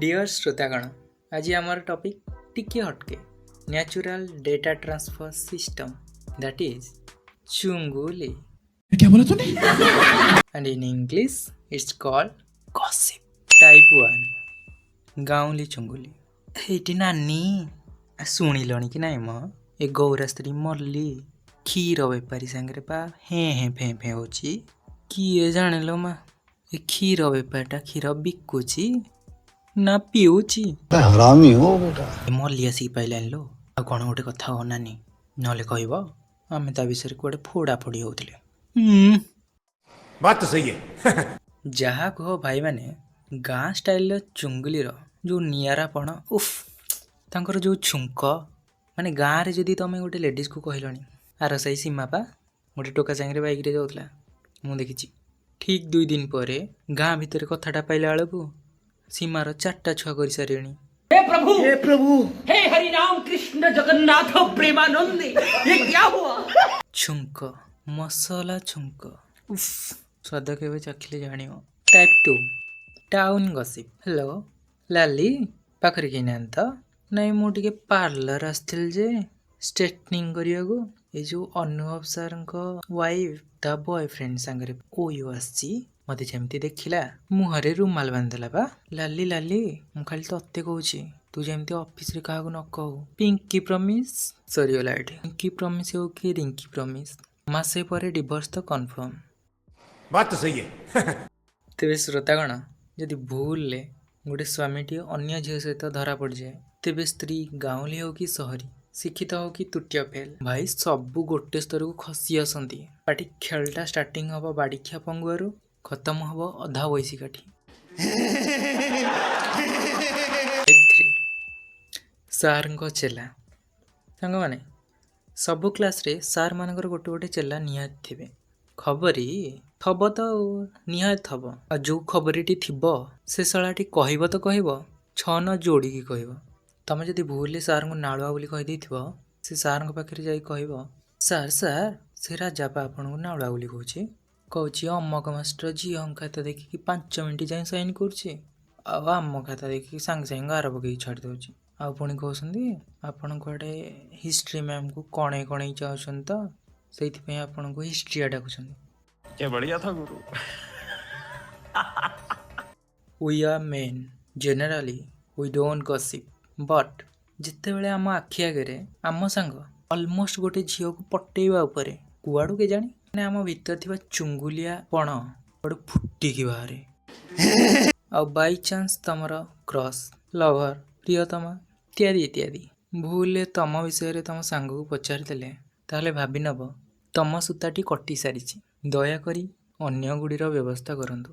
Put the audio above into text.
Deer ଶ୍ରୋତାଗଣ, ଆଜି ଆମର topic ଟିକେ ହଟକେ, natural data transfer system, that is ଚୁଙ୍ଗୁଲି। क्या बोला तूने? And in English it's called gossip. Type 1, ଗାଉଁଲି ଚୁଙ୍ଗୁଲି। ହେଇଟି ନାନୀ, ଶୁଣିଲଣି କି ନାଇଁ ମ, ଏ ଗୌରା ସ୍ତ୍ରୀ ମଲ୍ଲି କ୍ଷୀର ବେପାରୀ ସାଙ୍ଗରେ ପା ହେଁ ହେଁ ଫେଁ ଫେଁ ହଉଛି। କିଏ ଜାଣିଲ ମା, ଏ କ୍ଷୀର ବେପାରୀଟା କ୍ଷୀର ବିକୁଛି ନା ପିଉଛି? हरामी हो बेटा। ଏ ମଲ୍ଲି ଆସିକି ପାଇଲାଣି ଲୋ। ଆଉ କ'ଣ ଗୋଟେ କଥା ହଅ ନାନୀ, ନହେଲେ କହିବ ଆମେ ତା ବିଷୟରେ କୁଆଡ଼େ ଫୋଡ଼ା ଫୋଡ଼ି ହଉଥିଲେ। बात तो सही है। ଯାହା କୁହ ଭାଇମାନେ, ଗାଁ ଷ୍ଟାଇଲର ଚୁଙ୍ଗୁଲିର ଯେଉଁ ନିଆରାପଣ, ଉଫ୍, ତାଙ୍କର ଯେଉଁ ଛୁଙ୍କ, ମାନେ ଗାଁରେ ଯଦି ତମେ ଗୋଟେ ଲେଡ଼ିଜ୍କୁ କହିଲଣି, ଆର ସାହି ସୀମା ପା ଗୋଟେ ଟୋକା ସାଙ୍ଗରେ ବାଇକ୍ରେ ଯାଉଥିଲା, ମୁଁ ଦେଖିଛି। ଠିକ୍ 2 ଦିନ ପରେ ଗାଁ ଭିତରେ କଥାଟା ପାଇଲା ବେଳକୁ ସୀମାର ଚାରିଟା ଛୁଆ କରିସାରିଲେଣି। प्रभु, हे प्रभु, हे हरि राम कृष्ण जगन्नाथ प्रेमानंद, ये क्या हुआ? ଛୁଙ୍କ, ମସଲା ଛୁଙ୍କ, ଉଫ୍, ସ୍ୱାଦ କେବେ ଚାଖିଲେ ଜାଣିବ। Type 2, town gossip. ହ୍ୟାଲୋ ଲାଲି, ପାଖରେ କେହି ନାହାନ୍ତି ତ? ନାଇଁ, ମୁଁ ଟିକେ ପାର୍ଲର ଆସିଥିଲି ଯେ ଷ୍ଟ୍ରେଟନିଂ କରିବାକୁ। ଏ ଯେଉଁ ଅନୁଭବ ସାର୍ଙ୍କ ୱାଇଫ୍ ତା ବୟଫ୍ରେଣ୍ଡ ସାଙ୍ଗରେ ଓୟୋ ଆସିଛି, ମୋତେ ଯେମିତି ଦେଖିଲା ମୁହଁରେ ରୁମାଲ ବାନ୍ଧିଦେଲା ବା। ଲାଲି ଲାଲି, ମୁଁ ଖାଲି ତତେ କହୁଛି, ତୁ ଯେମିତି ଅଫିସରେ କାହାକୁ ନ କହୁ। ପିଙ୍କି ପ୍ରମିସ୍ ସରିଗଲା ଏଠି। ପିଙ୍କି ପ୍ରମିସ୍ ହେଉ କି ରିଙ୍କି ପ୍ରମିସ୍, ମାସେ ପରେ ଡିଭୋର୍ସ ତ କନଫର୍ମ। बात तो सही है। ତେବେ ଶ୍ରୋତାଗଣ, ଯଦି ଭୁଲରେ ଗୋଟେ ସ୍ୱାମୀଟିଏ ଅନ୍ୟ ଝିଅ ସହିତ ଧରା ପଡ଼ିଯାଏ, ତେବେ ସ୍ତ୍ରୀ ଗାଉଁଲି ହେଉ କି ସହରୀ, ଶିକ୍ଷିତ ହେଉ କି ତୃତୀୟ ଫେଲ୍, ଭାଇ ସବୁ ଗୋଟେ ସ୍ତରକୁ ଖସି ଆସନ୍ତି। ପାଟି ଖେଳଟା ଷ୍ଟାର୍ଟିଂ ହବ ବାଡ଼ିଖିଆ ପଙ୍ଗୁଆରୁ, ଖତମ ହବ ଅଧା ବଇସୀ କାଠି। 3, ସାର୍ଙ୍କ ଚେଲା। ସାଙ୍ଗମାନେ, ସବୁ କ୍ଲାସ୍ରେ ସାର୍ମାନଙ୍କର ଗୋଟେ ଗୋଟେ ଚେଲା ନିହାତି ଥିବେ। ଖବରି ଥବ ତ ଆଉ ନିହାତି ଥବ। ଆଉ ଯେଉଁ ଖବରିଟି ଥିବ, ସେ ଶଳାଟି କହିବ ତ କହିବ, ଛଅ ନ ଯୋଡ଼ିକି କହିବ। ତମେ ଯଦି ଭୁଲରେ ସାର୍ଙ୍କୁ ନାଳୁଆ ବୋଲି କହିଦେଇଥିବ, ସେ ସାର୍ଙ୍କ ପାଖରେ ଯାଇ କହିବ, "ସାର୍ ସାର୍, ସେ ରାଜା ପା ଆପଣଙ୍କୁ ନାଳୁଆ ବୋଲି କହୁଛି। କହୁଛି ଅମକ ମାଷ୍ଟର ଝିଅଙ୍କ ଖାତା ଦେଖିକି 5 ମିନିଟ୍ ଯାଏଁ ସାଇନ୍ କରୁଛି, ଆଉ ଆମ ଖାତା ଦେଖିକି ସାଙ୍ଗେ ସାଙ୍ଗେ ଗାର ପକେଇକି ଛାଡ଼ି ଦେଉଛି। ଆଉ ପୁଣି କହୁଛନ୍ତି ଆପଣ କୁଆଡ଼େ ହିଷ୍ଟ୍ରି ମ୍ୟାମ୍କୁ କଣେଇ କଣେଇ ଚାହୁଁଛନ୍ତି ତ ସେଇଥିପାଇଁ ଆପଣଙ୍କୁ ହିଷ୍ଟ୍ରିଆ ଡାକୁଛନ୍ତି।" क्या बढ़िया था गुरु। We are men, generally we don't gossip, but ଯେତେବେଳେ ଆମ ଆଖି ଆଗରେ ଆମ ସାଙ୍ଗ ଅଲମୋଷ୍ଟ ଗୋଟେ ଝିଅକୁ ପଟେଇବା ଉପରେ, କୁଆଡ଼ୁ କେଜାଣି ମାନେ ଆମ ଭିତରେ ଥିବା ଚୁଙ୍ଗୁଲିଆ ପଣ କୁଆଡ଼ୁ ଫୁଟିକି ବାହାରେ। ଆଉ ବାଇଚାନ୍ସ ତମର କ୍ରସ୍, ଲଭର, ପ୍ରିୟତମା ଇତ୍ୟାଦି ଇତ୍ୟାଦି ଭୁଲରେ ତମ ବିଷୟରେ ତମ ସାଙ୍ଗକୁ ପଚାରିଦେଲେ, ତାହେଲେ ଭାବିନବ ତମ ସୂତାଟି କଟି ସାରିଛି। ଦୟାକରି ଅନ୍ୟ ଗୁଡ଼ିର ବ୍ୟବସ୍ଥା କରନ୍ତୁ।